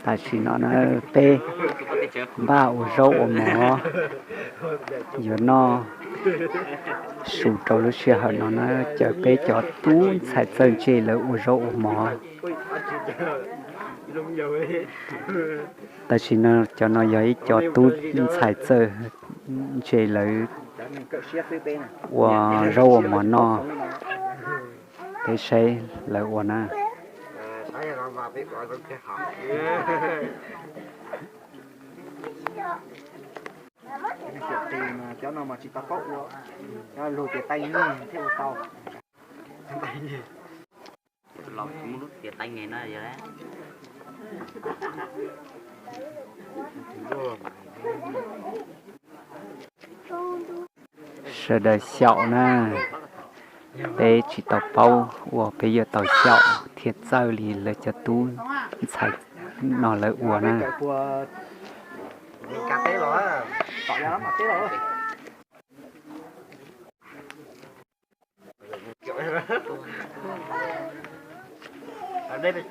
Tam sim no na peb npaj ua zaub ua mov yuav noj su rau lub sij hawm no na, caw peb cov tub ntxhais txawj ntse lawv ua zaub ua mov. Tam sim no cov no yog ib co tub ntxhais txawj ntse lawv ua zaub ua mov noj, peb saib lawv ua na. Cov no mas tsis tau paub ua, lug tias tais nyeg thiaj ua tau. Los muaj lub tias tais nyeg no yog sawv daws xyaum na, peb tsis tau paub ua peb yuav tau xyaum thiaj txawj li lawv cov tub ntxhais no lawv ua na.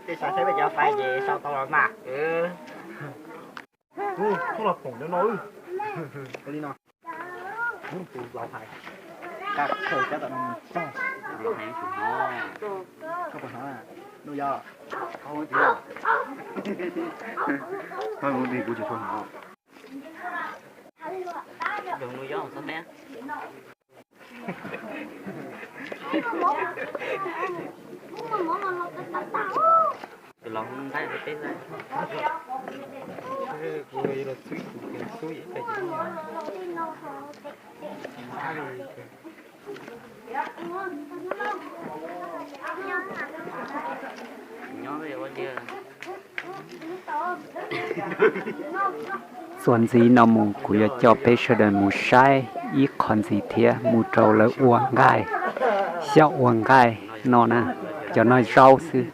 Tej sawv saib peb cov fais ces sau tau los mas. Koj los pom cov no, li no, tus laus hais, koj khaws cov tom no mus tso. Koj puas hnov? Nuj Yob, koj hnov kuv tsis tshua hnov. Txuas ntxiv no mus kuv yuav coj peb sawv daws mus saib ib qho ntxiv thiab mus rau lawv ua nqaij, xyaum ua nqaij no na, cov no zaub xwb.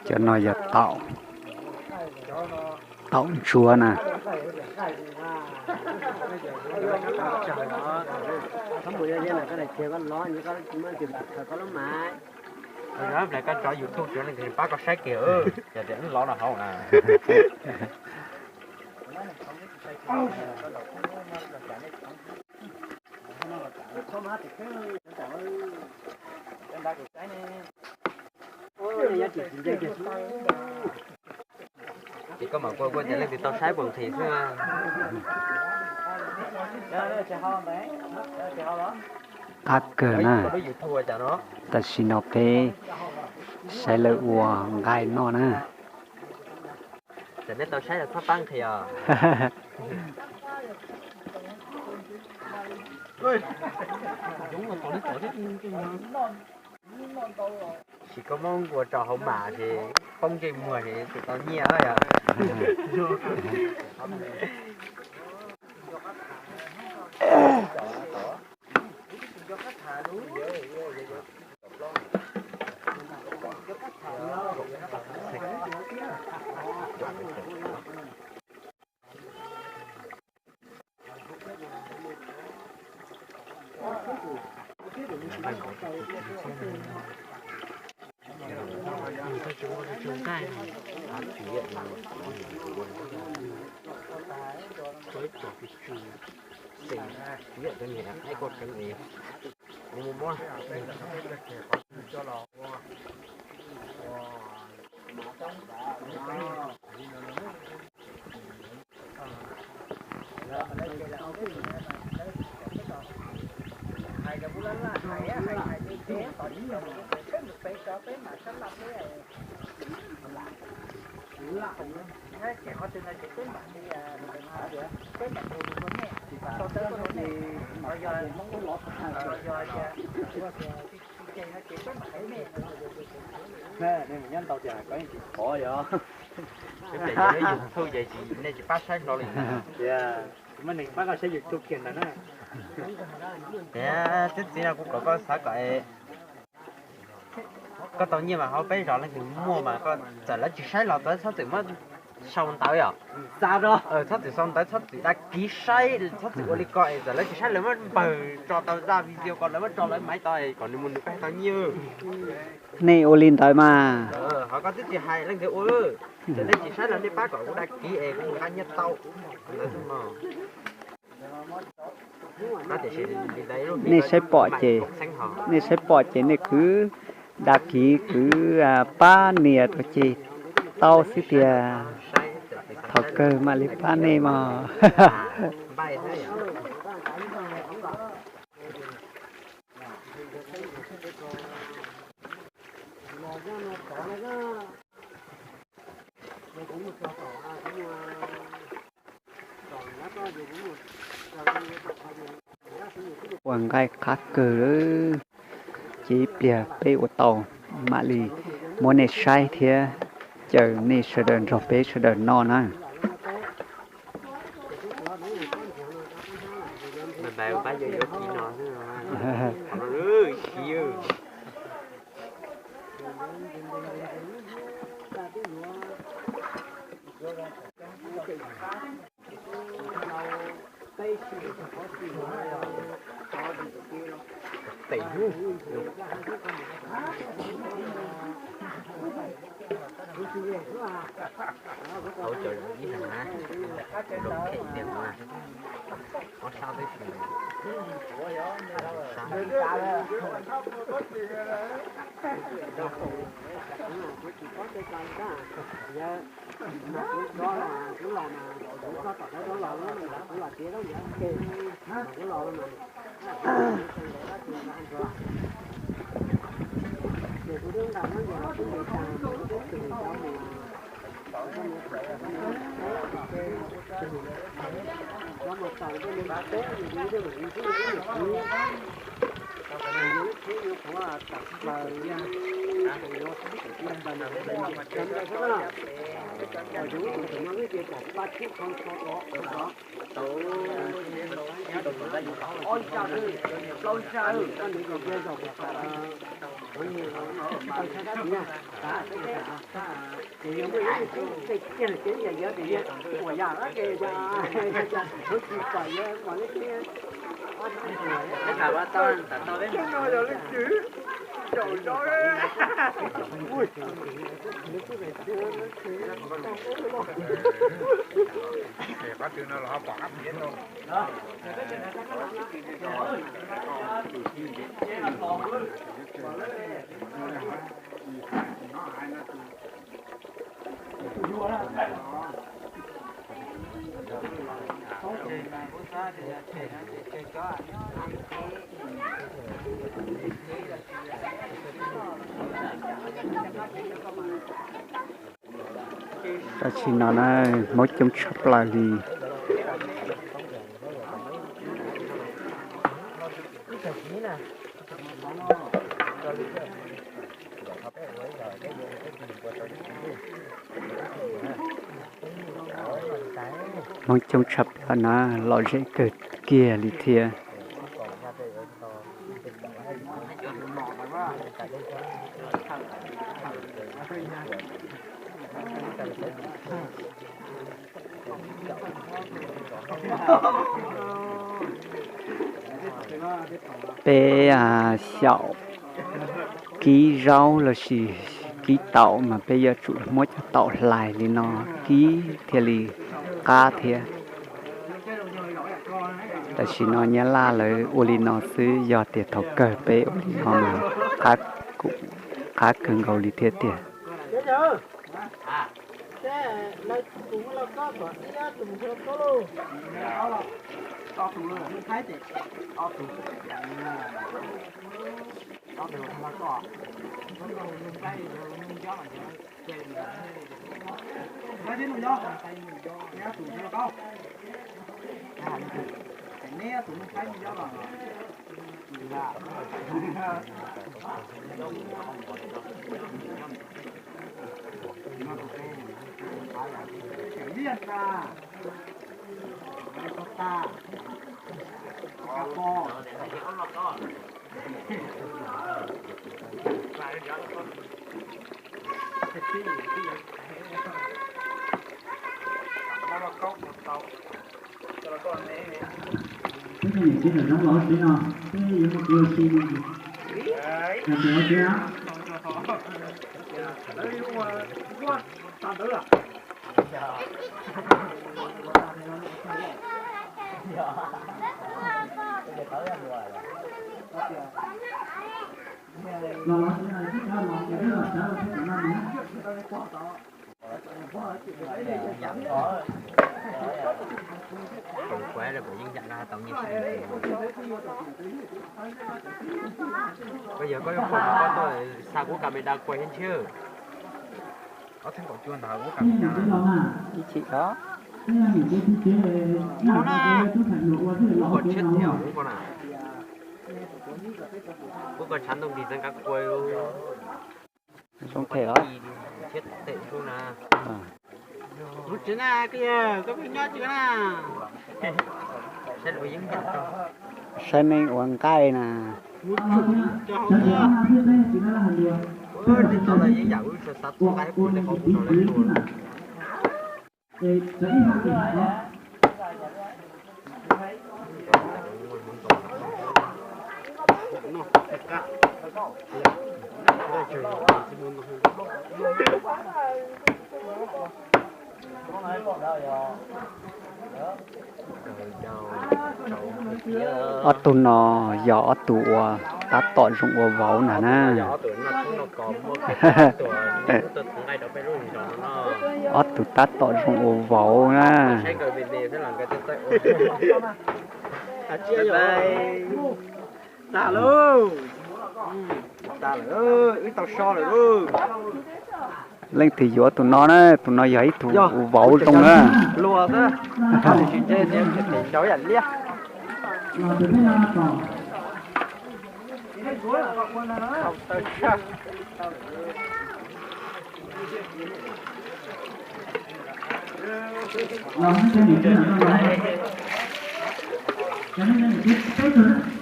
Cov no yog taum, taum ntsuab na. Koj tso YouTube tso pab koj saib kiag, yog tias lov no hauv na. Ces koj mam kua kua tias leej twg tau saib puas nqhis xwb. Qab kawg na. Tam sim no peb saib lawv ua nqaij noj na. Tam nej tau saib txhob pab nqhis os. Sis koj muab nkuas rau hauv mam ces poob ntsej muag ces tsis tau nyiaj yog. Nyob ntau tias koj yeej tsis khov yog. Yus thaum ces nej tsis pab saib hlo li. Muaj neeg pab koj saib YouTube kiag ntawd na. Tias txiv txiv no kuv kom koj xav kom koj tau nyiaj mas hauv peb zos leej twg muaj mas koj txawm lawv tsis saib los txawm txhob txwm muab sau ntawv yom. Txhob txwm sau ntawv, txhob txwm dag kiv saib, txhob txwm ua li ko es txawm lawv tsis saib lawv muab npawg tso tau zaj video ko lawv muab tso lawv maiv tau es kom nws mus nws peb tau nyiaj. Nej ua li ntawd mas. Ho koj twb tsis hais leej twg ua, txawm nej tsis saib los nej pab kom kuv dag kiv es kuv mus nqa nyiaj tau. Nej saib pom ces, nej saib pom ces nej kwv dag kiv kwv pab nias rau ces tau xwb tiag. Thaum kawg mam li pab nej mog. Ua nqaij qab kawg lawm, ces ib pliag peb ua tau mam li muab nej saib thiab caw nej sawv daws nrog peb sawv daws noj na. Tam sim no na, Hmoob coob tshaj plaws li. Hmoob coob tshaj plaws na, lom zem kawg kiag li thiab. Peb xyaum kib zaub lossis kib taum mas peb yuav tsum muab cov taum hlais li no kib thiaj li qab thiab. Tam sim no Nyab Laj lawv ua li no xwb, yog tias thaum kawg peb ua li no mas qab kawg nkaus li thiab tiag. Peb cov niam tsev lawv zoo los tsev no, peb yuav mus ua si no. Yog tias ua tsev no. Los los tsev no, tib cov los ces peb los sawv los tsev no. Koj yog koj yuav koj koj tuaj xa kuv camera kuaj thiab ntshiab. Ob txheeb kaum cuaj ntawd kuv camera. Ib chim os. Kuv koj tshiab thiab kuv koj na. Kuv koj tshav ntuj nrig txeeb kab kuaj. Zoo them os. Lub tsev na, koj yog koj pheej nyob tsev na. Saib neeg ua nqaij na. Ob tug no yog ob tug uas tab tom zoo ua vauv na na. Ob tug tab tom zoo ua vauv na. Leej twg yuav tus no na, tus no yog ib tug vauv zoo na.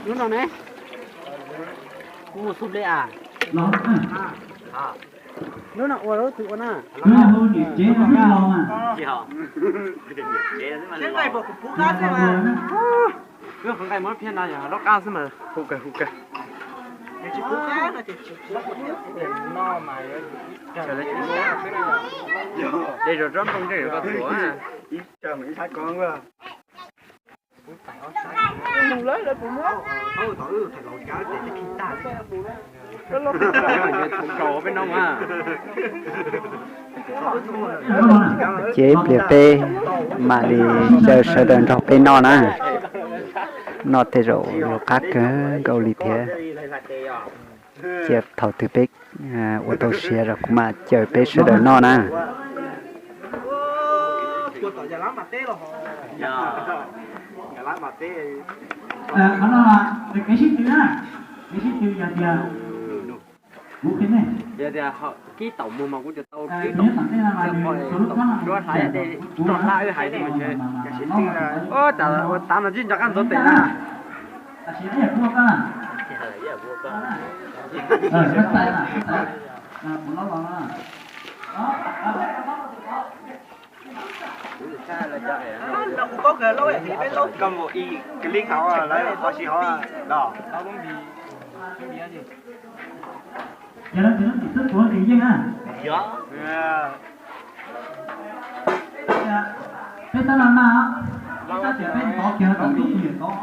Lub no ne, kuv mus xub dlej a. Lub no ua lub twg ua na? Wb qhov nqaij muab phiab no yog lub qab xwb mas hu kawg hu kawg. De zaum tsob nplooj ntseg koj tuav. Ces ib pliag peb mam li caw sawv daws nrog peb noj na. Noj tej zaum yuav qab kawg nkaus li thiab. Cia thaum twg peb ua tau siav los kuv mam caw peb sawv daws noj na. Qhov no kev sib tw na, kev sib tw yog tias kuv qhia nej, yog tias kib taum muag mas kuv cov tau kib taum, tsuab hlais dej roj hlab wb hais xwb mas ntshe. Ua tas ua tav no tsis nco qab ntxuav tes na. Koj mus ib clip hauv lawv ho sib hov los. Peb tab laj naj, tab tias peb tov kiag tom ntug twg yawm tod.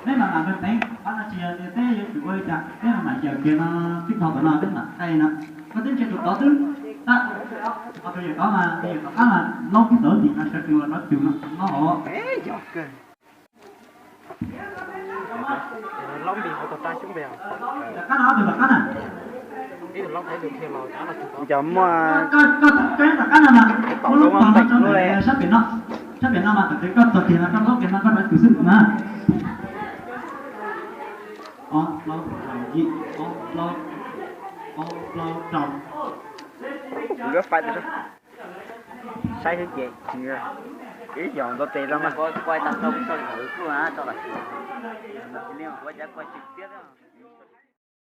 Peb mam mam nqes teev qhov no tsis yog tias peb yuav tsum ua li cas, peb mam mam yawm kiag no tib dhau tom no peb mam qe no. Koj twb ntsia rau tod xwb, tab, ho rau yawm tod mas yawm tom qab mas laub kib tawv ntim no sawv tsees los rov txug no os. Cov muaj, koj koj tom qab no mas, muab lub pam no tso ntawm sab pem no, sab pem no mas thaum twg koj txog kiag no koj laub kiag no koj rov txug xwb na. Ob plaub rau yim, ob plaub, ob plaub rau. Saib xwb ces tsis Ib yog ntau tes los mas. Kuv kuaj tag nrho kuv tso li hauv kuj na, tso tam sim. Ua cas kuaj tsw tiab.